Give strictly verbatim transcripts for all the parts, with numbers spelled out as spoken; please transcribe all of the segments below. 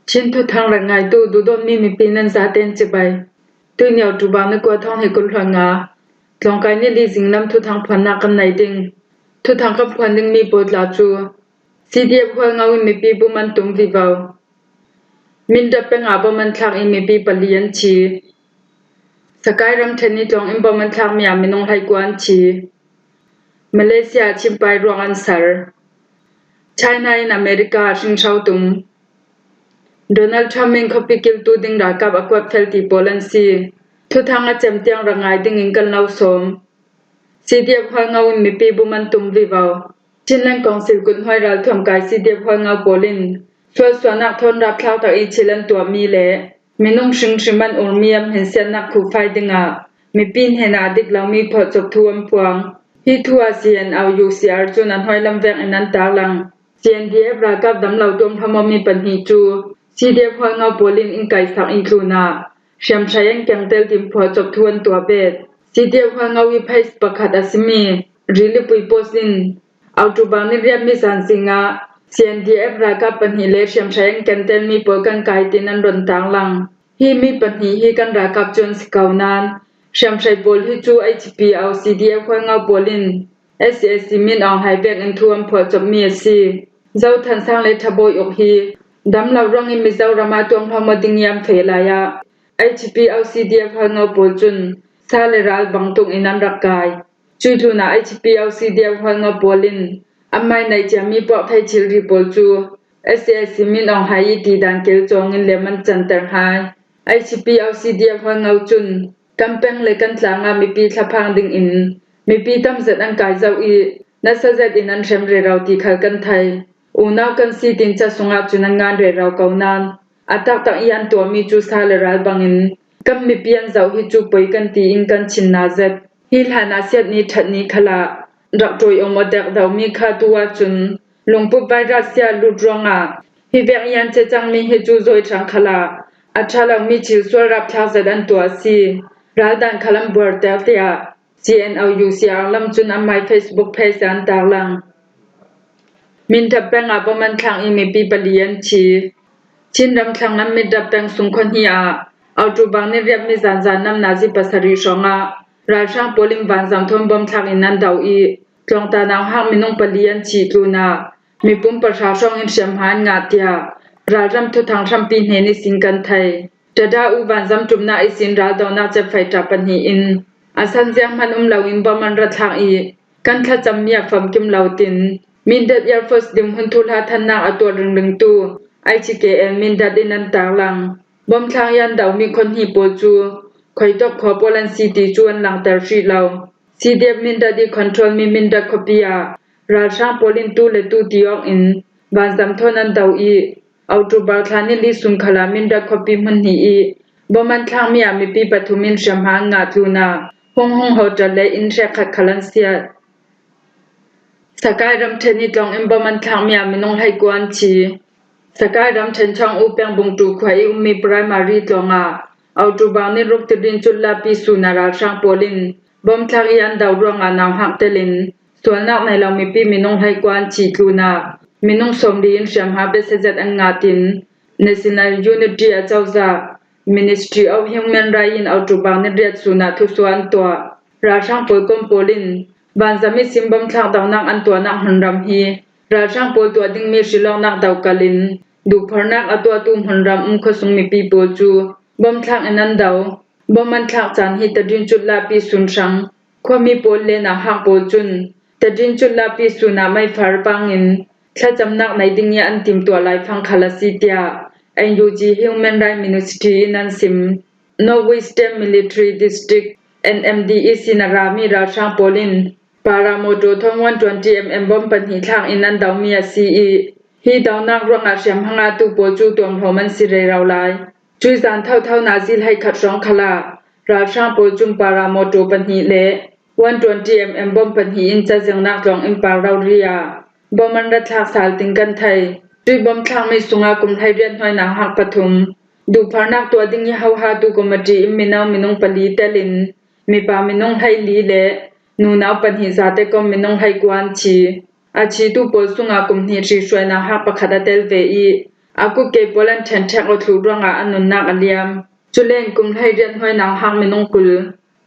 Chin thuthang rak ngaitu duhdawtmi mipi nan zaten cibai. Tuini October ni kua thawng hnih kul hluan nga, tlawngkai ni li zinglam thuthang phuannak kan nei ding. Thuthang kan phuan dingmi pawl tla cu CDF Hualngo in mipi bum an tum vivo. Mindat peng ah bom an thlak i mipi pali an thi. Sakai ramṭhen i tlawng in bom an thlakmi ah minung hleikua an thi. Malaysia ah chimpai ruang an sar. China in America ah hringhro tum. Donald Trump in khuapi kiltu ding ralkap a kuat fel ti pawl an si. Thuthang a cem tiang rak ngai dingin kan lo sawm. CDF Hualngo in mipi bum an tum vivo. Chinland Council kuthnuai ralthuam kai CDF Hualngo pawl in sualsuahnak thawn rapthlak tak i thil an tuahmi le minung hringhrim an urmi an hminsiatnak khuhfai dingah mipi hnenah a dik lomi phawhcawp thu an phuang. Hi thu ah CNO UCR cun a hnuailam vek in an tarlang. CNDF ralkap damlo tuamhlawm awmi pahnih cu CDF Hualngo pawl in in kaihsak i tlunah hriamhrai an kengtel tin phawhcawp thu an tuah bet. CDF Hualngo i phase pakhat a simi Rilipui Post in October ni riatmi zanzing ah CNDF ralkap pahnih le hriamhrai an kentelmi pawl kan kai tin an run tarlang. Hi mi pahnih hi kan ralkap cu an si ko nain hriamhrai pawl hi cu H P O C D F Hualngo pawl in SAC Min Aung Hlaing vek in thu an phawhcawpmi a si. Zothan Sang le Thabawi Uk hi damlo ruangin Mizoram ah tuamhlawm aw ding i an feh lai ah H P O C D F Hualngo pawl cun sa le ral bang tung in an rak kai. Cuih tlunah H P O C D F Hualngo pawl in an mai naih ciami puakthei thilri pawl cu SAC Min Aung Hlaing i tidan kil cawngin lem an canter hai. H P O C D F Hualngo cun kan peng le kan tlang ah mipi thlaphang dingin mipi tam zet an kai zoh i nasa zet in an hrem rero ti khal kan thei. Unau kan si tin ca sungah cun an ngan rero ko nain a taktak i an tuahmi cu sa le ral bangin kan mipi an zoh hi cu poi kan ti in kan chin na zet. Hi hlan ah siat ni ṭhat ni khalah rak ṭawi awm aw dek domi kha tu ahcun lungput virus sia lut ruangah hi vek i an cecangmi hi cu zawi ṭhang khalah a ṭha lomi thil sual rapthlak zet an tuah a si. Raldan khal an buarter tiah CNO UCR lam cun an mai Facebook page ah an tarlang. Mindat peng ah bom an thlak i mipi pali an thi. Chin ram thlanglam Mindat peng sung khuahnih ah October ni riatmi zanzan nam nazi pasarih hrawngah ralhrang pawl in vanzam thawn bom thlak in an do i tlawngta nauhak minung pali an thih tlunah mipum pahra hrawngin hriamhma an ngah tiah ralram thuthang hrampi hnen ihsin kan thei. Tada U vanzam ṭumnak ihsin raldohnak cefai ṭa pahnih in a sanziang hman um loin bom an ra thlak i kan thlacammi a famkim lo tin Mindat Air Force dinhmun thuhla thannak a tuah ringringtu H K L Mindat in an tarlang. Bom thlak i an domi khuahnih pawl cu Khuaitok khua pawl an si ti cu an langter hrih lo. CDF Mindat i control mi Mindat khuapi ah ralhrang pawl in tu le tu ti awk in vanzam thawn an do i October thla ni li sung khalah Mindat khuapi hmun hnih i bom an thlakmi ah mipi pathum in hriamhma an ngah tlunah Hung Hung hotel le inn hrekkhat khal an siat. Sakai ramṭhen i tlawng in bom an thlakmi ah minung hleikua an thi. Sakai ramṭhen chawng U Peng Bungtu khua i ummi primary tlawng ah October ni ruk Tadin Cutla pi sun ah ralhrang pawl in bom thlak i an do ruangah nauhak telin sualnak nei lo mipi minung hleikua an thih tlunah minung sawmli in hriamhma biasia zet an ngah tin National Unity acozah Ministry of Human Rights in October ni riat sun ah thusuah an tuah. Ralhrang pawl kom pawl in vanzam ihsin bom thlak dohnak an tuahnak hmunram hi ralhrang pawl tuah dingmi hrilawknak dokal in duhphornak a tuahtu hmunram um khuasung mipi pawl cu bom thlak in an do. Bom an thlak caan hi Tadin Cutla pi sun hrang khuami pawl le nauhak pawl cun Tadin Cutla pi sun ah meifar pangin thlacamnak nei ding i an timtuah laifang khal a si tiah N U G Human Rights Ministry in an sim. Northwest State Military District, N M D E C in a rami ralhrang pawl in paramotor thawn one twenty mm bom pahnih thlak in an domi a si i hi dohnak ruangah hriamhma ngahtu pawl cu tuamhlawm an si rero lai. Cuih zan thotho nazi hleikhat hrawng khalah ralhrang pawl cun paramotor pahnih le one twenty mm bom pahnih in cazengnak tlawng in par rori ah bom an ra thlak sal tin kan thei. Cuih bom thlakmi sungah kum hleiriat hnuai nauhak pathum, duhphornak tuah ding i hohatu committee in mino minung pali telin mipa minung hleili le nunau pahnih zate kom minung hleikua an thi. A thitu pawl sungah kum hnih hrihruai nauhak pakhat a tel ve i A kut kei pawl an ṭhenṭhek aw thluh ruangah a nunnak a liam. Culen kum hleiriat hnuai nauhak minung kul,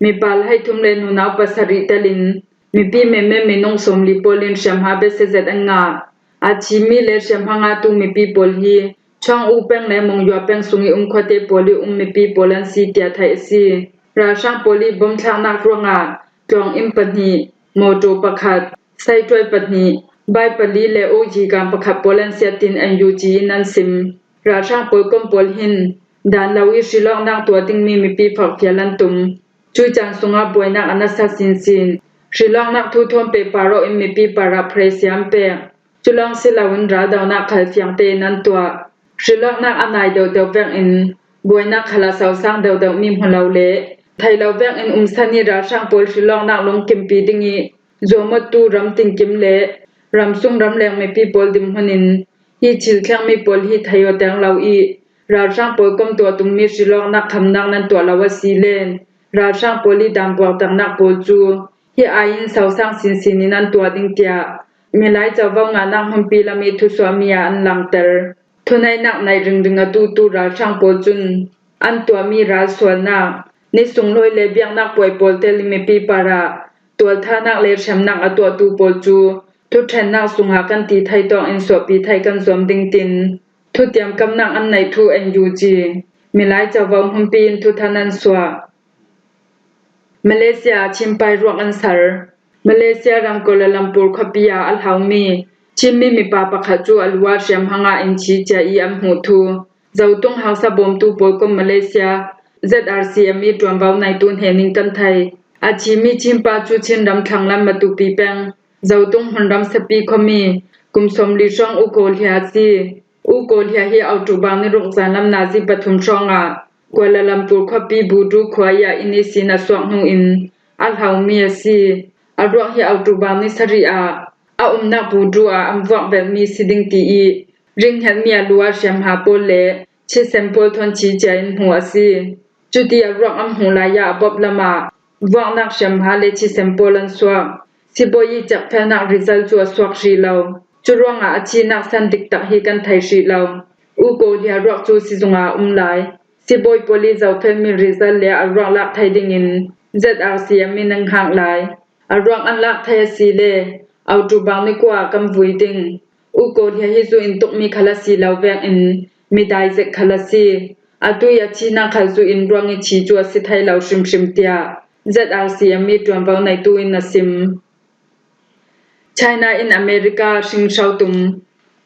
mipa hleithum le nunau pasarih telin mipi memmem minung sawmli pawl in hriamhma bese zet an ngah. A thimi le hriamhma ngatu mipi pawl hi Chuang U peng le Monywa peng sung i um khuate pawl i um mipi pawl an si tia theih a si. Ralhrang pawl i bom thlaknak ruangah tlawng inn pahnih, mawṭaw pakhat, saituai pahnih, bai pali le oyi gang pakhat pawl an siat tin N U G in an sim. Ralhrang pawl kom pawl hin dan lo i hrilawknak tuah dingmi mipi fakfial an tum. Cui caan sungah buainak a nasa sinsin. Hrilawknak thu thawn pehpar awh in mipi parah phrei siam pek. Culawng si loin raldonak khal fiangte in an tuah. Hrilawknak a nai deuhdeuh vekin buainak khal a sosang deuhdeuh mi hmu lo le thei lo vekin umsan i ralhrang pawl hrilawknak lungkimpi ding i zuamawttu ram tinkim le ramsung ramleng mipi pawl dinhmun in hi thil thlengmi pawl hi thei aw teng lo i ralhrang pawl kom tuah tummi hrilawknak khamnak nan tuah lo a si len ralhrang pawl i dan buaktaknak pawl cu hi aiin sosang sinsin in an tuah ding tiah Milai covo ngahnak hmunpi lam i thusuahmi ah an langter. Thuneihnak naih ringring a tuhtu ralhrang pawl cun an tuahmi ralsualnak, ni sunglawi le biaknak puai pawl tel i mipi parah tualthanak le hremnak a tuahtu pawl cu thuṭhennak sungah kan ti thei tawk in suahpi thei kan zuam ding tin thutiamkamnak an neih thu N U G Milai covo hmunpi in thuthan an suah. Malaysia ah Chin pai ruak an sar. Malaysia ram Kuala Lumpur khuapi ah a hlaumi Chinmi mipa pakhat cu a lu ah hriamhma ngah in thi cia i an hmuh thu zotung haksa bawmtu pawl kom Malaysia Z R C M i ṭuanvo neitu hnen in kan thei. A thimi Chin pa cu Chin ram thlanglam Matupi peng zotung hmunram Sapi khuami kum sawmli hrawng U Ko Hlia a si. U Ko Hlia hi October ni ruk zanlam nazi pathum hrawngah Kuala Lumpur khuapi Budu khua i ah inn ihsin a suak hnu in a hlaumi a si. A ruak hi October ni sarih ah a umnak Budu ah an vuak velhmi si ding ti i ringhhelhmi a lu ah hriamhma pawl le thisem pawl thawn thi cia in hmuh a si. Cuti a ruak an hmuh lai ah a bawp lamah vuaknak hriamhma le thisem pawl an suak. Sibawi i cekfelnak result cu a suak hrih lo. Curuangah a thihnak san diktak hi kan thei hrih lo. U Ko Hlia ruak cu sizung ah a um lai. Sibawi pawl i zohfelmi result le a ruak lak thei dingin Z R C M in an hngak lai. A ruak an lak thei a si le October ni kua ah kan vui ding. U Ko Hlia hi zu in tukmi khal a si lo vekin midai zet khal a si. Atu i a thihnak khal zu in ruang i thi cu a si thei lo hrimhrim tiah Z R C M i ṭuanvo neitu in a sim. China in America hringhro tum.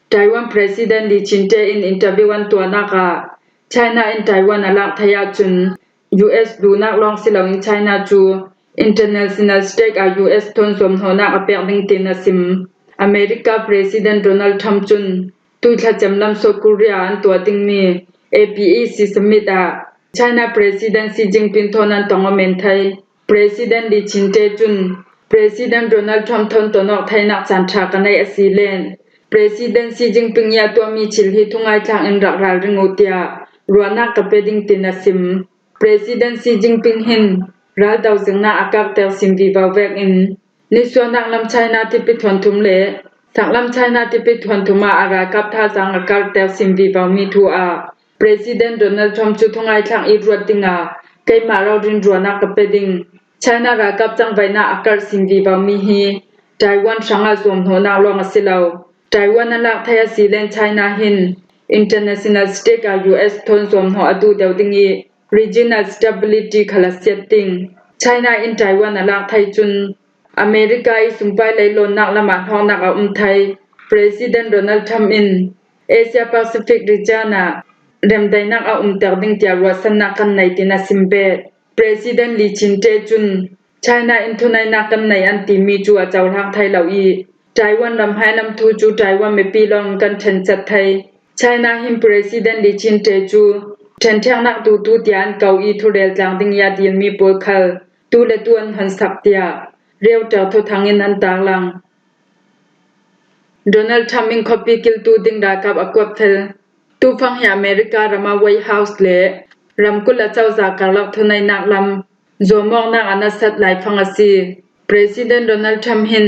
Taiwan President Li Chinte in interview an tuahnak ah China in Taiwan a lak thei ahcun U S duhnak lawng si loin China cu international stake ah U S thawn zuamhnawhnak a pek ding tin a sim. America President Donald Trump cun tuithlacem lam South Korea an tuah dingmi A P E C summit ah China President Xi Jinping thawn an tong aw men thei. President Li Chinte cun President Donald Trump thawn ton awk theinak caan ṭha ka neih a si len President Xi Jinping i a tuahmi thil hi thungaithlak in rak ralring uh tiah ruahnak ka pe ding tin a sim. President Xi Jinping hin raldo zengnak a karhter sin vivo vekin nisuahnak lam China tipi thuanthum le saklam China tipi thuanthum ah a ralkap thazaang a karhter sin vivo mi thu ah President Donald Trump cu thungaithlak i ruat dingah keimah rori in ruahnak ka pe ding. China ralkap cangvaihnak a karh sin vivo mi hi Taiwan hrangah zuamhnawhnak lawng a si lo. Taiwan a lak thei a si len China hin international stake ah U S thawn zuamhnawh a duh deuh ding i regional stability khal a siat ding. China in Taiwan a lak thei cun America i sumpai lei lawnnak lamah hnawknak a um thei. President Donald Trump in Asia Pacific region ah remdaihnak a umter ding tiah ruahsannak kan nei tin a sim bet. President Li Chinte cun China in thuneihnak kan nei an timi cu a cohlang thei lo i Taiwan ram hmailam thu cu Taiwan mipi lawng in kan ṭhencat thei. China hin President Li Chinte cu ṭhenṭheknak duhtu tiah an ko i thurel tlang ding i a dilmi pawl khal tu le tu an honsak tiah Reuters thuthang in an tarlang. Donald Trump in khuapi kiltu ding ralkap a kuat fel. Tufang hi America ram ah White House le ramkulh a cozah karlak thuneihnak lam zuamawknak a nasat laifang a si. President Donald Trump hin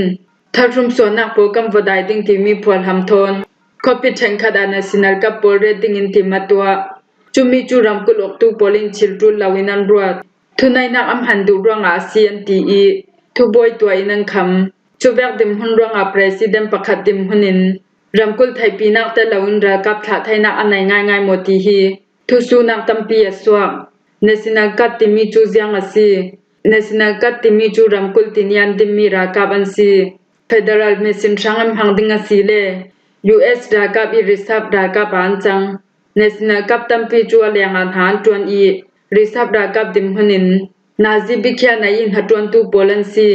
tharhrum suahnak pawl kan va dai ding timi phualham thawn Khuapi ṭhenkhat ah National Guard pawl ret dingin tim a tuah. Cumi cu ramkulh uktu pawl in thil ṭul loin an ruat. Thunainak an hman duh ruangah a si an ti i, thubuai tuah in an kham. Cuvek dinhmun ruangah President pakhat dinhmun in ramkulh theihpinak tel loin ralkap thlah theinak a nei ngaingai maw ti hi thusuhnak tampi a suak. National Guard timi cu ziang a si? National Guard timi cu ramkulh tini an dinmi ralkap an si. Federal mission hrang an hmang ding a si le U S ralkap i reserve ralkap ah an cang. National Guard tampi cu a lengah hna an ṭuan i, reserve ralkap dinhmun in nazi bikhia nei i hnaṭuantu pawl an si.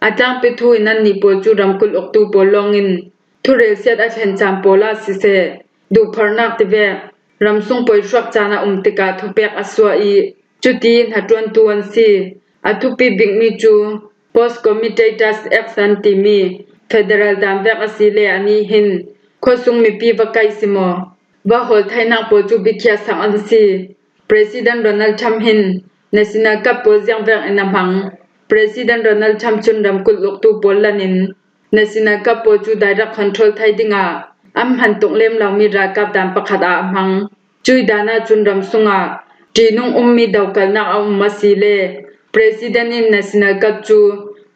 A tlangpi thu in annih pawl cu ramkulh uktu pawl lawngin thurelsiat a thlen caan pawl ah siseh, duhpharnak tivek, ramsung poihruak caan a um tikah thupek a suah i, cuti hnaṭuantu an si. A thupi bikmi cu Post Comitatus Act an timi federal daan vek a si le anih hin khuasung mipi va kaih si maw, va hawl theinak pawl cu bikhia sak an si. President Donald Trump hin National Guard pawl ziangvek in a hmang. President Donald Trump cun ramkulh uktu pawl lan in National Guard pawl cu direct control thei dingah an hman tuk lem lomi ralkap daan pakhat ah a hmang. Cui daan ahcun ram sungah ṭihnung ummi dokalnak a um a si le President in National Guard cu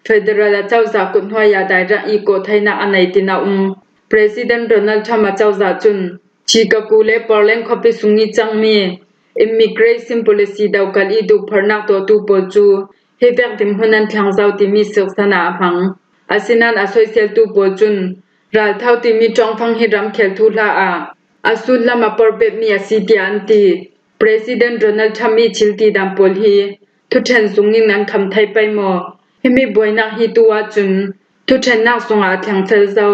federal acozah kut hnuai ah direct i kawh theinak a nei tin a um. President Donald Trump acozah cun Chicago le Portland khuapi sung i cangmi immigration policy dokal i duhpharnak tuahtu pawl cu hi vek dinhmun an thleng zo timi sianginn ah a hmang. Asinain a soiseltu pawl cun raltho timi ṭongfang hi ramkhel thuhla ah a sullam a porbetmi a si tiah an ti. President Donald Trump i thil tidan pawl hi thuṭhen zung in an kham thei pei maw? Himi buainak hi tu ahcun thuṭhennak sungah a thleng fel zo.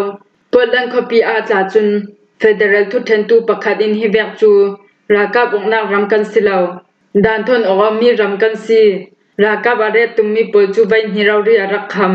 Portland khuapi ah tla cun federal thuṭhentu pakhat in hi vek cu ralkap uknak ram kan si lo, daan thawn awk awmi ram kan si. Ralkap a ret tummi pawl cu veihnih rori a rak kham.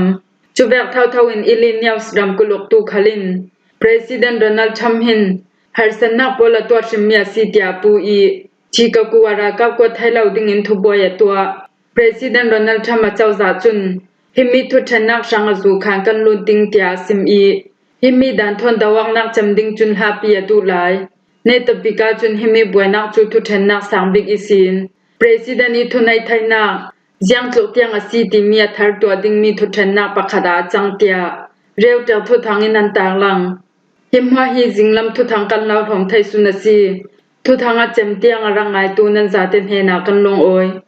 Cuvek thotho in Illinois ramkulh uktu khal in President Donald Trump hin harsatnak pawl a tuah hrimmi a si tiah a pu i, Chicago ah ralkap kuat thei lo dingin thubuai a tuah. President Donald Trump acozah cun himi thuṭhennak hrang a zu khan kan lut ding tiah a sim i, himi daan thawn doawknak cem ding cun hlapi a duh lai. Netabika cun himi buainak cu thuṭhennak sang bik ihsin President i thunei theinak ziang tluk tiang a si timi a thar tuah dingmi thuṭhennak pakhat ah a cang tiah Reuters thuthang in an tarlang. Hi hma hi zinglam thuthang kan lo hrawm thei sun a si. Thuthang a cem tiang a rak ngaitu nan zate hnenah kan lungawi.